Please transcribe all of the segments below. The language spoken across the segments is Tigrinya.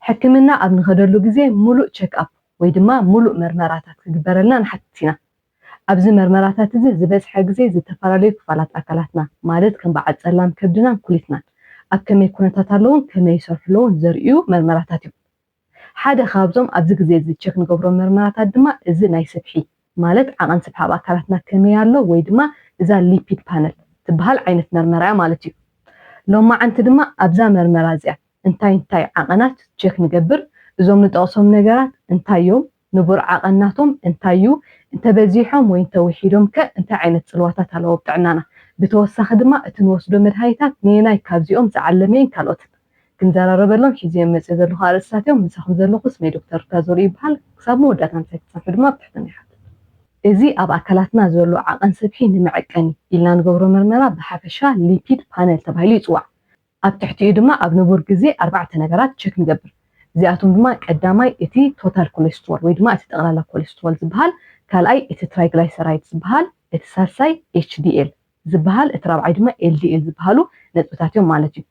ሕክምና ኣብ ንኸደሉ ግዜ ሙሉእ ቸክ ኣፕ ወይ ድማ ሙሉእ መርመራታት ክግበረልና ንሓትት ኢና። ኣብዚ መርመራታት እዚ ዝበዝሐ ግዜ ዝተፈላለዩ ክፋላት ኣካላትና ማለት ከም በዓል ጸላም ከብድናን ኩሊትናን ኣብ ከመይ ኩነታት ኣለውን ከመይ ይሰርሑ ኣለውን ዘርእዩ መርመራታት እዮም። ሓደ ካብዞም ኣብዚ ግዜ እዚ ቸክ ንገብሮ መርመራታት ድማ እዚ ናይ ስብሒ ማለት ዓቐን ስብሒ ኣብ ኣካላትና ከመይ ኣሎ ወይ ድማ እዛ ሊፒድ ፓነል ትበሃል ዓይነት መርመራ እያ ማለት እዩ። ሎማዓንቲ ድማ ኣብዛ መርመራ እዚኣ እንታይ እንታይ ዓቐናት ቸክ ንገብር፣ እዞም ንጠቕሶም ነገራት እንታይ እዮም፣ ንቡር ዓቐን ናቶም እንታይ እዩ፣ እንተበዚሖም ወይ እንተውሒዶም ከ እንታይ ዓይነት ጽልዋታት ኣለዎ ኣብ ጥዕናና፣ ብተወሳኺ ድማ እቲ ንወስዶ መድሃኒታት ነየናይ ካብዚኦም ዝዓለመ እየን ካልኦትን ክንዘራረበሎም ሒዘዮም መፅእ ዘለኹ ኣርእስታት እዮም። ምሳኹም ዘለኹ ስመይ ዶክተር ሩታ ዘሩ ይበሃል። ክሳብ መወዳእታ ምሳይ ክትፀንሑ ድማ ብትሕትና ይሓትት። እዚ ኣብ ኣካላትና ዘሎ ዓቐን ስብሒ ንመዐቀኒ ኢልና ንገብሮ መርመራ ብሓፈሻ ሊፒድ ፓነል ተባሂሉ ይፅዋዕ። ኣብ ትሕቲኡ ድማ ኣብ ንቡር ግዜ ኣርባዕተ ነገራት ቸክ ንገብር። እዚኣቶም ድማ ቀዳማይ እቲ ቶታል ኮሌስትሮል ወይ ድማ እቲ ጠቕላላ ኮሌስትሮል ዝበሃል፣ ካልኣይ እቲ ትራይግላይሰራይድ ዝበሃል፣ እቲ ሳልሳይ ኤች ዲ ኤል ዝበሃል፣ እቲ ራብዓይ ድማ ኤል ዲ ኤል ዝበሃሉ ነጥብታት እዮም ማለት እዩ።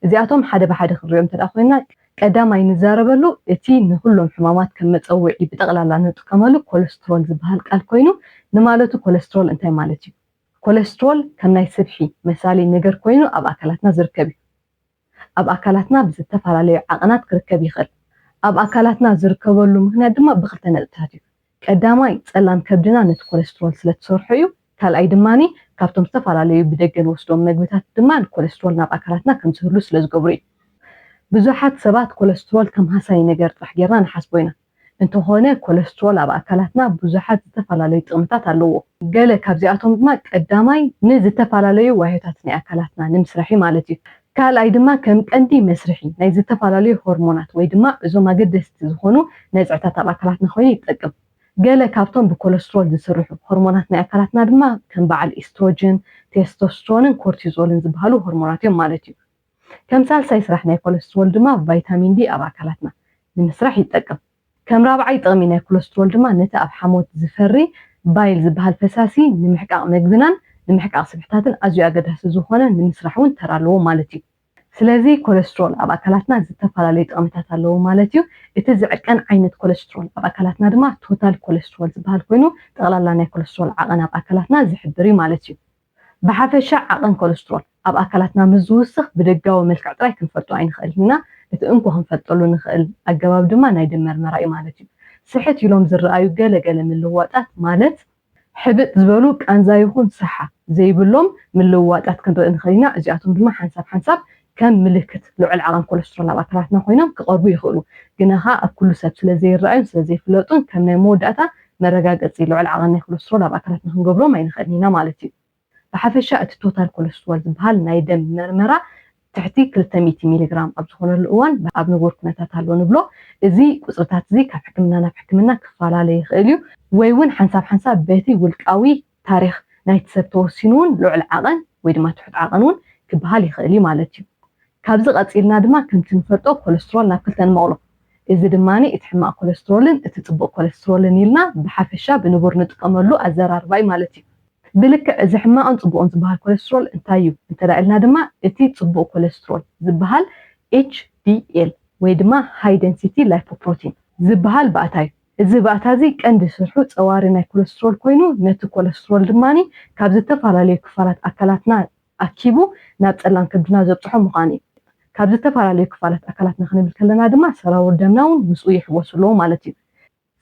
እዚኣቶም ሓደ ብሓደ ክንሪኦም እንተ ኮይና ቀዳማይ ንዛረበሉ እቲ ንኩሎም ሕማማት ከም መፀውዒ ብጠቕላላ ንጥቀመሉ ኮለስትሮል ዝበሃል ቃል ኮይኑ፣ ንማለቱ ኮለስትሮል እንታይ ማለት እዩ? ኮለስትሮል ከም ናይ ስብሒ መሳሊ ነገር ኮይኑ ኣብ ኣካላትና ዝርከብ እዩ። ኣብ ኣካላትና ብዝተፈላለዩ ዓቐናት ክርከብ ይኽእል። ኣብ ኣካላትና ዝርከበሉ ምክንያት ድማ ብክልተ ነጥብታት እዩ። ቀዳማይ ጸላም ከብድና ነቲ ኮለስትሮል ስለ ትሰርሖ እዩ። ካልኣይ ድማ ካብቶም ዝተፈላለዩ ብደገ ንወስዶም መግብታት ድማ ኮለስትሮል ናብ ኣካላትና ከም ዝህሉ ስለ ዝገብሩ እዩ። ብዙሓት ሰባት ኮለስትሮል ከም ሃሳይ ነገር ጥራሕ ጌርና ንሓስቦ ኢና። እንተኾነ ኮለስትሮል ኣብ ኣካላትና ብዙሓት ዝተፈላለዩ ጥቕምታት ኣለዎ። ገለ ካብዚኣቶም ድማ ቀዳማይ ንዝተፈላለዩ ዋህዮታት ናይ ኣካላትና ንምስራሕ እዩ ማለት እዩ። ካልኣይ ድማ ከም ቀንዲ መስርሒ ናይ ዝተፈላለዩ ሆርሞናት ወይ ድማ እዞም ኣገደስቲ ዝኾኑ ነፅዕታት ኣብ ኣካላትና ኮይኑ ይጠቅም። ገለ ካብቶም ብኮለስትሮል ዝስርሑ ሆርሞናት ናይ ኣካላትና ድማ ከም በዓል ኢስትሮጅን፣ ቴስቶስትሮንን ኮርቲዞልን ዝበሃሉ ሆርሞናት እዮም ማለት እዩ። ከም ሳልሳይ ስራሕ ናይ ኮለስትሮል ድማ ቫይታሚን ዲ ኣብ ኣካላትና ንምስራሕ ይጠቅም። ከም ራብዓይ ጥቕሚ ናይ ኮለስትሮል ድማ ነቲ ኣብ ሓሞት ዝፈሪ ባይል ዝበሃል ፈሳሲ ንምሕቃቕ መግብናን ንምሕቃቕ ስብሕታትን ኣዝዩ ኣገዳሲ ዝኾነ ንምስራሕ እውን ተራ ኣለዎ ማለት እዩ። ስለዚ ኮለስትሮል ኣብ ኣካላትና ዝተፈላለዩ ጥቕምታት ኣለዎ ማለት እዩ። እቲ ዝዕቀን ዓይነት ኮለስትሮል ኣብ ኣካላትና ድማ ቶታል ኮለስትሮል ዝበሃል ኮይኑ ጠቕላላ ናይ ኮለስትሮል ዓቐን ኣብ ኣካላትና ዝሕብር እዩ ማለት እዩ። ብሓፈሻ ዓቐን ኮለስትሮል ኣብ ኣካላትና ምስ ዝውስኽ ብደጋዊ መልክዕ ጥራይ ክንፈልጦ ኣይንኽእልን ኢና። እቲ እንኮ ክንፈልጠሉ ንኽእል ኣገባብ ድማ ናይ ደም መርመራ እዩ ማለት እዩ። ስሕት ኢሎም ዝረኣዩ ገለ ገለ ምልውዋጣት ማለት ሕብጥ ዝበሉ ቃንዛ ይኹን ሰሓ ዘይብሎም ምልውዋጣት ክንርኢ ንኽእል ኢና። እዚኣቶም ድማ ሓንሳብ ሓንሳብ ከም ምልክት ልዑል ዓቐን ኮለስትሮል ኣብ ኣካላትና ኮይኖም ክቐርቡ ይኽእሉ። ግና ኸኣ ኣብ ኩሉ ሰብ ስለ ዘይረኣዩን ስለ ዘይፍለጡን ከም ናይ መወዳእታ መረጋገጺ ልዑል ዓቐን ናይ ኮለስትሮል ኣብ ኣካላትና ክንገብሮም ኣይንኽእልን ኢና ማለት እዩ። ብሓፈሻ እቲ ቶታል ኮለስትሮል ዝበሃል ናይ ደም መርመራ ትሕቲ ክልተ ሚእቲ ሚሊግራም ኣብ ዝኾነሉ እዋን ኣብ ንቡር ኩነታት ኣሎ ንብሎ። እዚ ቁፅርታት እዚ ካብ ሕክምና ናብ ሕክምና ክፈላለ ይኽእል እዩ ወይ እውን ሓንሳብ ሓንሳብ በቲ ውልቃዊ ታሪኽ ናይቲ ሰብ ተወሲኑ እውን ልዑል ዓቐን ወይ ድማ ትሑት ዓቐን እውን ክበሃል ይኽእል እዩ ማለት እዩ። ካብዚ ቀፂልና ድማ ከምቲ ንፈልጦ ኮለስትሮል ናብ ክልተ ንመቕሎ። እዚ ድማ እቲ ሕማቕ ኮለስትሮልን እቲ ፅቡቕ ኮለስትሮልን ኢልና ብሓፈሻ ብንቡር ንጥቀመሉ ኣዘራርባ እዩ ማለት እዩ። ብልክዕ እዚ ሕማቕን ፅቡቕን ዝበሃል ኮለስትሮል እንታይ እዩ እንተ ኢልና ድማ እቲ ፅቡቕ ኮለስትሮል ዝበሃል ኤች ዲ ኤል ወይ ድማ ሃይ ደንሲቲ ላይፖፕሮቲን ዝበሃል ባእታ እዩ። እዚ ባእታ እዚ ቀንዲ ስርሑ ፀዋሪ ናይ ኮለስትሮል ኮይኑ ነቲ ኮለስትሮል ድማ ካብ ዝተፈላለዩ ክፋላት ኣካላትና ኣኪቡ ናብ ፀላም ከብድና ዘብፅሖ ምዃኑ እዩ። ካብ ዝተፈላለዩ ክፋላት ኣካላትና ክንብል ከለና ድማ ሰራውር ደምና እውን ምስኡ ይሕወሱ ኣለዎ ማለት እዩ።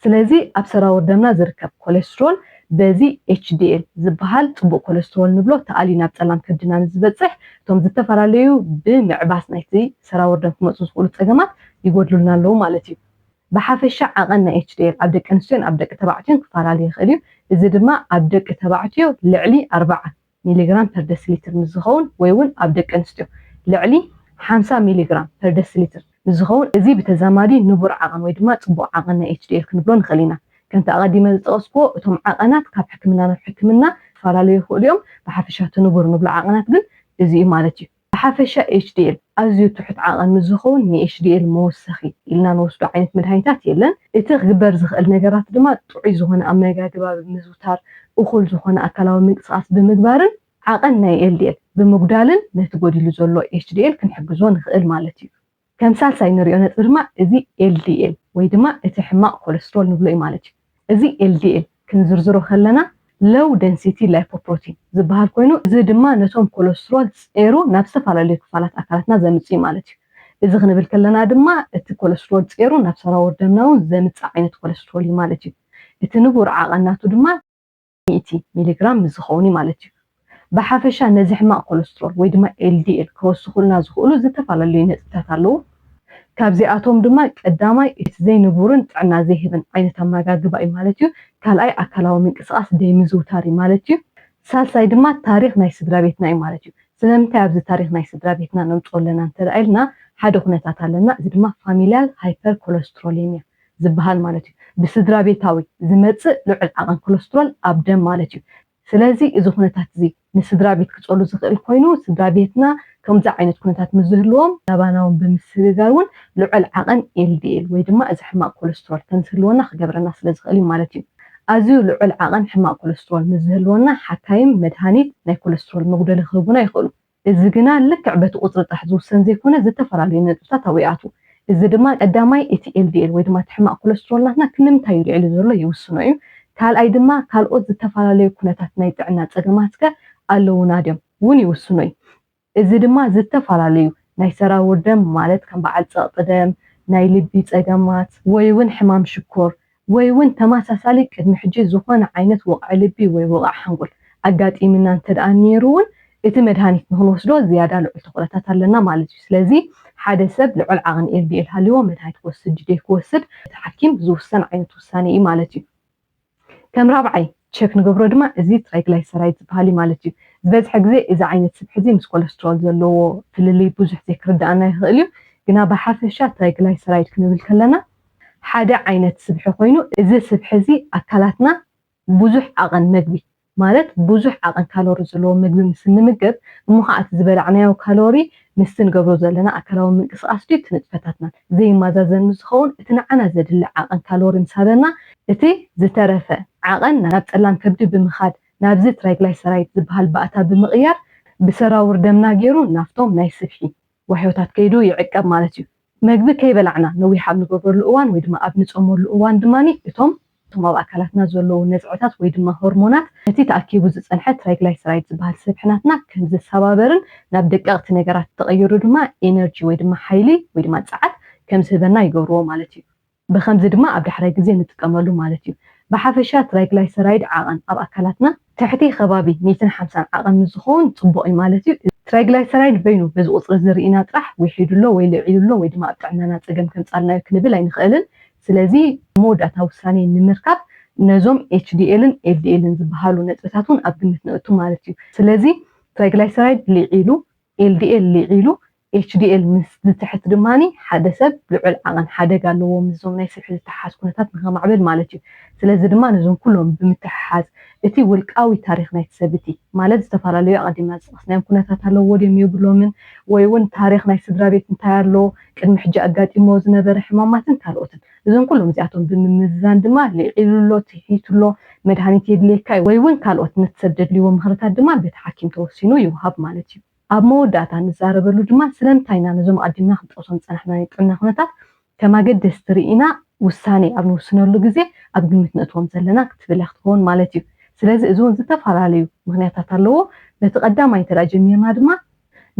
ስለዚ ኣብ ሰራውር ደምና ዝርከብ ኮለስትሮል በዚ ኤች ዲ ኤል ዝበሃል ፅቡቕ ኮለስትሮል ንብሎ ተኣልዩ ናብ ፀላም ከብድና ንዝበፅሕ እቶም ዝተፈላለዩ ብምዕባስ ናይቲ ሰራውር ደም ክመፁ ዝኽእሉ ፀገማት ይጎድሉልና ኣለዉ ማለት እዩ። ብሓፈሻ ዓቐን ናይ ኤች ዲ ኤል ኣብ ደቂ ኣንስትዮን ኣብ ደቂ ተባዕትዮን ክፈላለ ይኽእል እዩ። እዚ ድማ ኣብ ደቂ ተባዕትዮ ልዕሊ ኣርባዓ ሚሊግራም ፐር ደሲሊትር ምስ ዝኸውን ወይ እውን ኣብ ደቂ ኣንስትዮ ልዕሊ ሓምሳ ሚሊግራም ፐር ደሲሊትር ምስ ዝኸውን፣ እዚ ብተዛማዲ ንቡር ዓቐን ወይ ድማ ፅቡቕ ዓቐን ናይ ኤች ዲ ኤል ክንብሎ ንኽእል ኢና። ከምቲ ኣቐዲመ ዝጠቐስክዎ እቶም ዓቐናት ካብ ሕክምና ናብ ሕክምና ክፈላለዩ ይኽእሉ እዮም። ብሓፈሻ እቲ ንቡር ንብሎ ዓቐናት ግን እዚ እዩ ማለት እዩ። ብሓፈሻ ኤች ዲ ኤል ኣዝዩ ትሑት ዓቐን ምስ ዝኸውን ን ኤች ዲ ኤል መወሰኺ ኢልና ንወስዶ ዓይነት መድሃኒታት የለን። እቲ ክግበር ዝኽእል ነገራት ድማ ጥዑይ ዝኾነ ኣመጋግባ ብምዝውታር፣ እኹል ዝኾነ ኣካላዊ ምንቅስቓስ ብምግባርን ዓቐን ናይ ኤል ዲ ኤል ብምጉዳልን ነቲ ጎዲሉ ዘሎ ኤች ዲ ኤል ክንሕግዞ ንኽእል ማለት እዩ። ከም ሳልሳይ ንሪኦ ነጥቢ ድማ እዚ ኤልዲኤል ወይ ድማ እቲ ሕማቕ ኮለስትሮል ንብሎ እዩ ማለት እዩ። እዚ ኤልዲኤል ክንዝርዝሮ ከለና ሎው ደንሲቲ ላይፖፕሮቲን ዝበሃል ኮይኑ፣ እዚ ድማ ነቶም ኮለስትሮል ጼሩ ናብ ዝተፈላለዩ ክፋላት ኣካላትና ዘምጽእ እዩ ማለት እዩ። እዚ ክንብል ከለና ድማ እቲ ኮለስትሮል ጼሩ ናብ ሰራውር ደምና እውን ዘምጽእ ዓይነት ኮለስትሮል እዩ ማለት እዩ። እቲ ንቡር ዓቐን ናቱ ድማ ሚእቲ ሚሊግራም ምስ ዝኸውን እዩ ማለት እዩ። ብሓፈሻ ነዚ ሕማቕ ኮለስትሮል ወይ ድማ ኤልዲኤል ክወስኹልና ዝኽእሉ ዝተፈላለዩ ነጥብታት ኣለዉ። ካብዚኣቶም ድማ ቀዳማይ እቲ ዘይንቡርን ጥዕና ዘይህብን ዓይነት ኣመጋግባ እዩ ማለት እዩ። ካልኣይ ኣካላዊ ምንቅስቓስ ደይምዝውታር እዩ ማለት እዩ። ሳልሳይ ድማ ታሪኽ ናይ ስድራ ቤትና እዩ ማለት እዩ። ስለምንታይ ኣብዚ ታሪኽ ናይ ስድራ ቤትና ነምፅኦ ኣለና እንተ ደኣ ኢልና ሓደ ኩነታት ኣለና። እዚ ድማ ፋሚልያል ሃይፐር ኮለስትሮሌሚያ ዝበሃል ማለት እዩ። ብስድራ ቤታዊ ዝመፅእ ልዑል ዓቐን ኮለስትሮል ኣብ ደም ማለት እዩ። ስለዚ እዚ ኩነታት እዚ ንስድራ ቤት ክፀሉ ዝኽእል ኮይኑ፣ ስድራ ቤትና ከምዚ ዓይነት ኩነታት ምስ ዝህልዎም ላባናውን ብምስግጋር እውን ልዑል ዓቐን ኤልዲኤል ወይ ድማ እዚ ሕማቕ ኮለስትሮል ከም ዝህልወና ክገብረና ስለ ዝኽእል እዩ ማለት እዩ። ኣዝዩ ልዑል ዓቐን ሕማቕ ኮለስትሮል ምስ ዝህልወና ሓካይም መድሃኒት ናይ ኮለስትሮል መጉደሊ ክህቡና ይኽእሉ። እዚ ግና ልክዕ በቲ ቁጽሪ ጥራሕ ዝውሰን ዘይኮነ ዝተፈላለዩ ነጥብታት ኣብኡ ይኣትዉ። እዚ ድማ ቀዳማይ እቲ ኤልዲኤል ወይ ድማ እቲ ሕማቕ ኮለስትሮል ናትና ክንምንታይ እዩ ልዕሊ ዘሎ ይውስኖ እዩ። ካልኣይ ድማ ካልኦት ዝተፈላለዩ ኩነታት ናይ ጥዕና ጸገማትከ ኣለዉና ድዮም እውን ይውስኖ እዩ። እዚ ድማ ዝተፈላለዩ ናይ ሰራውር ደም ማለት ከም በዓል ጸቕጢ ደም፣ ናይ ልቢ ጸገማት ወይ እውን ሕማም ሽኮር ወይ እውን ተመሳሳሊ ቅድሚ ሕጂ ዝኾነ ዓይነት ወቕዒ ልቢ ወይ ወቕዒ ሓንጎል ኣጋጢምና እንተ ደኣ ነይሩ እውን እቲ መድሃኒት ንክንወስዶ ዝያዳ ልዑል ተኽእሎታት ኣለና ማለት እዩ። ስለዚ ሓደ ሰብ ልዑል ዓቐን ኤልዲኤል ሃልይዎ መድሃኒት ክወስድ ድዩ ክወስድ እቲ ሓኪም ዝውሰን ዓይነት ውሳነ እዩ ማለት እዩ። ከም ራብዓይ ቸክ ንገብሮ ድማ እዚ ትራይግላይሰራይድ ዝበሃል እዩ ማለት እዩ። ዝበዝሐ ግዜ እዚ ዓይነት ስብሒ እዚ ምስ ኮለስትሮል ዘለዎ ፍልልይ ብዙሕ ዘይክርድኣና ይኽእል እዩ። ግና ብሓፈሻ ትራይግላይሰራይድ ክንብል ከለና ሓደ ዓይነት ስብሒ ኮይኑ እዚ ስብሒ እዚ ኣካላትና ብዙሕ ዓቐን መግቢ ማለት ብዙሕ ዓቐን ካሎሪ ዘለዎ መግቢ ምስ እንምገብ እሞ ከዓ እቲ ዝበላዕናዮ ካሎሪ ምስቲ ንገብሮ ዘለና ኣካላዊ ምንቅስቃስ ድዩ እቲ ንጥፈታትናን ዘይመዛዘን ምስ ዝኸውን እቲ ንዓና ዘድሊ ዓቐን ካሎሪ ምስ ሃበና እቲ ዝተረፈ ዓቐን ናብ ጸላም ከብዲ ብምኻድ ናብዚ ትራይግላይሰራይድ ዝበሃል ባእታ ብምቕያር ብሰራውር ደምና ገይሩ ናብቶም ናይ ስብሒ ዋሕዮታት ከይዱ ይዕቀብ ማለት እዩ። መግቢ ከይበላዕና ነዊሕ ኣብ ንገብረሉ እዋን ወይ ድማ ኣብ ንጸመሉ እዋን ድማ እቶም እቶም ኣብ ኣካላትና ዘለዉ ነዝዕታት ወይ ድማ ሆርሞናት ነቲ ተኣኪቡ ዝጸንሐ ትራይግላይሰራይድ ዝበሃል ስብሒ ናትና ከም ዘሰባበርን ናብ ደቀቕቲ ነገራት ተቐይሩ ድማ ኤነርጂ ወይ ድማ ሓይሊ ወይ ድማ ጸዓት ከም ዝህበና ይገብርዎ ማለት እዩ። ብኸምዚ ድማ ኣብ ዳሕራይ ግዜ ንጥቀመሉ ማለት እዩ። ብሓፈሻ ትራይግላይሰራይድ ዓቐን ኣብ ኣካላትና ትሕቲ ከባቢ ሚእትን ሓምሳን ዓቐን ምስ ዝኸውን ጽቡቕ እዩ ማለት እዩ። ትራይግላይሰራይድ በይኑ በዚ ቁጽሪ እዚ ርኢና ጥራሕ ውሒዱ ኣሎ ወይ ልዒሉ ኣሎ ወይ ድማ ኣብ ጥዕናና ጸገም ከምጻልና እዩ ክንብል ኣይንኽእልን። ስለዚ መወዳእታ ውሳኔ ንምርካብ ነዞም ኤችዲኤልን ኤልዲኤልን ዝበሃሉ ነጥብታት እውን ኣብ ግምት ነእቱ ማለት እዩ። ስለዚ ትራይግላይሰራይድ ልዒሉ፣ ኤልዲኤል ልዒሉ፣ ኤችዲኤል ምስ ዝትሕት ድማ ሓደ ሰብ ልዑል ዓቐን ሓደጋ ኣለዎ ምስዞም ናይ ስብሒ ዝተሓሓዝ ኩነታት ንኸማዕብል ማለት እዩ። ስለዚ ድማ ነዞም ኩሎም ብምትሕሓዝ እቲ ውልቃዊ ታሪኽ ናይቲ ሰብ እቲ ማለት ዝተፈላለዩ ኣቐዲምና ዝጠቐስናዮም ኩነታት ኣለዎ ድዮም የብሎምን ወይ እውን ታሪኽ ናይ ስድራ ቤት እንታይ ኣሎ ቅድሚ ሕጂ ኣጋጢሞ ዝነበረ ሕማማትን ካልኦትን እዞም ኩሎም እዚኣቶም ብምምዝዛን ድማ ልዒሉ ኣሎ ትሒቱ ኣሎ መድሃኒት የድልየካ እዩ ወይ እውን ካልኦት ነቲ ሰብ ዘድልይዎ ምኽርታት ድማ በቲ ሓኪም ተወሲኑ ይውሃብ ማለት እዩ። ኣብ መወዳእታ ንዛረበሉ ድማ ስለምንታይ ኢና ነዞም ኣቐዲምና ክንጠቕሶም ዝጸናሕና ናይ ጥዕና ኩነታት ከም ኣገደስቲ ርኢና ውሳኔ ኣብ ንውስነሉ ግዜ ኣብ ግምት ነእትዎም ዘለና ክትብል እያ ክትኸውን ማለት እዩ። ስለዚ እዚ እውን ዝተፈላለዩ ምኽንያታት ኣለዎ። በቲ ቀዳማይ እንተ ደኣ ጀሚርና ድማ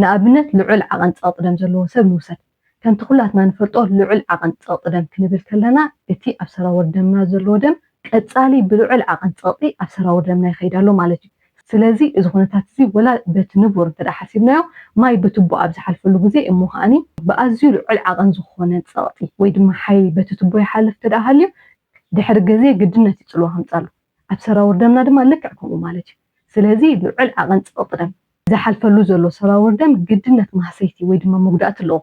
ንኣብነት ልዑል ዓቐን ጸቕጢ ደም ዘለዎ ሰብ ንውሰድ። ከምቲ ኩላትና ንፈልጦ ልዑል ዓቐን ጸቕጢ ደም ክንብል ከለና እቲ ኣብ ሰራወር ደምና ዘሎ ደም ቀጻሊ ብልዑል ዓቐን ጸቕጢ ኣብ ሰራወር ደምና ይኸይድ ኣሎ ማለት እዩ። ስለዚ እዚ ኩነታት እዚ ወላ በቲ ንቡር እንተ ደኣ ሓሲብናዮ ማይ ብቱቦ ኣብ ዝሓልፈሉ ግዜ እሞ ከኣኒ ብኣዝዩ ልዑል ዓቐን ዝኾነ ጸቕጢ ወይ ድማ ሓይሊ በቲ ቱቦ ይሓልፍ እንተ ደኣ ሃልዩ ድሕሪ ግዜ ግድነት እዩ ጽልዋ ከምጻሉ ኣብ ሰራውር ደምና ድማ ልክዕ ከምኡ ማለት እዩ። ስለዚ ልዑል ዓቐን ጸቕጢ ደም ዝሓልፈሉ ዘሎ ሰራውር ደም ግድነት ማህሰይቲ ወይ ድማ መጉዳእቲ ኣለዎ።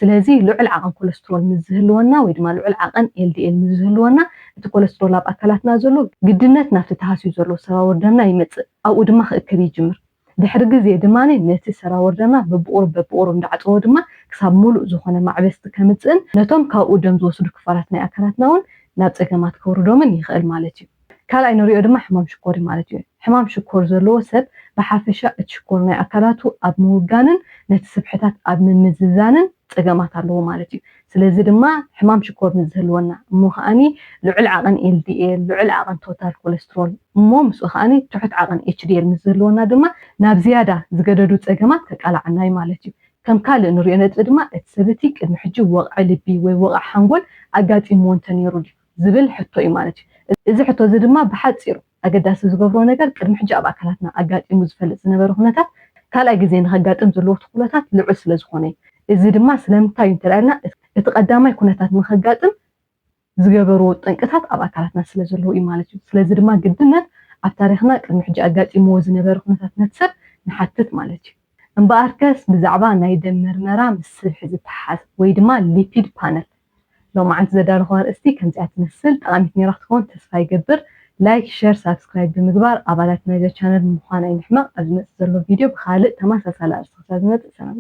ስለዚ ልዑል ዓቐን ኮለስትሮል ምስ ዝህልወና ወይ ድማ ልዑል ዓቐን ኤልዲኤል ምስ ዝህልወና እቲ ኮለስትሮል ኣብ ኣካላትና ዘሎ ግድነት ናብቲ ተሃስዩ ዘሎ ሰራውር ደምና ይመጽእ ኣብኡ ድማ ክእክብ ይጅምር። ድሕሪ ግዜ ድማ ነቲ ሰራውር ደምና በብቑሩብ በብቑሩብ እንዳዓጸዎ ድማ ክሳብ ሙሉእ ዝኾነ ማዕበስቲ ከምጽእን ነቶም ካብኡ ደም ዝወስዱ ክፋላት ናይ ኣካላትና እውን ናብ ጸገማት ከውርዶምን ይኽእል ማለት እዩ። ካልኣይ ንሪኦ ድማ ሕማም ሽኮር እዩ ማለት እዩ። ሕማም ሽኮር ዘለዎ ሰብ ብሓፈሻ እቲ ሽኮር ናይ ኣካላቱ ኣብ ምውጋንን ነቲ ስብሕታት ኣብ ምምዝዛንን ፀገማት ኣለዎ ማለት እዩ። ስለዚ ድማ ሕማም ሽኮር ምስ ዝህልወና፣ እሞ ከዓኒ ልዑል ዓቐን L D L፣ ልዑል ዓቐን ቶታል ኮለስትሮል፣ እሞ ምስኡ ከዓኒ ትሑት ዓቐን H D L ምስ ዝህልወና ድማ ናብ ዝያዳ ዝገደዱ ፀገማት ከቃላዓና እዩ ማለት እዩ። ከም ካልእ ንሪኦ ነጥቢ ድማ እቲ ሰብ እቲ ቅድሚ ሕጂ ወቕዒ ልቢ ወይ ወቕዒ ሓንጎል ኣጋጢምዎ እንተነይሩ ድዩ ዝብል ሕቶ እዩ ማለት እዩ። እዚ ሕቶ እዚ ድማ ብሓፂሩ ኣገዳሲ ዝገብሮ ነገር ቅድሚ ሕጂ ኣብ ኣካላትና ኣጋጢሙ ዝፈልጥ ዝነበረ ኩነታት ካልኣይ ግዜ ንኸጋጥም ዘለዎ ተኽእሎታት ልዑል ስለ ዝኾነ እዩ። እዚ ድማ ስለምንታይ እዩ እንተልና እቲ ቀዳማይ ኩነታት ንኸጋጥም ዝገበርዎ ጠንቅታት ኣብ ኣካላትና ስለ ዘለዉ እዩ ማለት እዩ። ስለዚ ድማ ግድነት ኣብ ታሪኽና ቅድሚ ሕጂ ኣጋጢምዎ ዝነበረ ኩነታት ነቲ ሰብ ንሓትት ማለት እዩ። እምበኣርከስ ብዛዕባ ናይ ደም መርመራ ምስ ስብሒ ዝተሓሓዝ ወይ ድማ ሊፒድ ፓነል ሎማዓንቲ ዘዳለኹዋ ኣርእስቲ ከምዚኣ ትመስል። ጠቓሚት ነይራ ክትኸውን ተስፋ ይገብር። ላይክ፣ ሸር፣ ሳብስክራይብ ብምግባር ኣባላት ናይዛ ቻነል ምዃን ኣይንሕመቕ። ኣብ ዝመጽእ ዘሎ ቪድዮ ብኻልእ ተመሳሳሊ ኣርእስቲ ክሳብ ዝመጽእ ሰላም።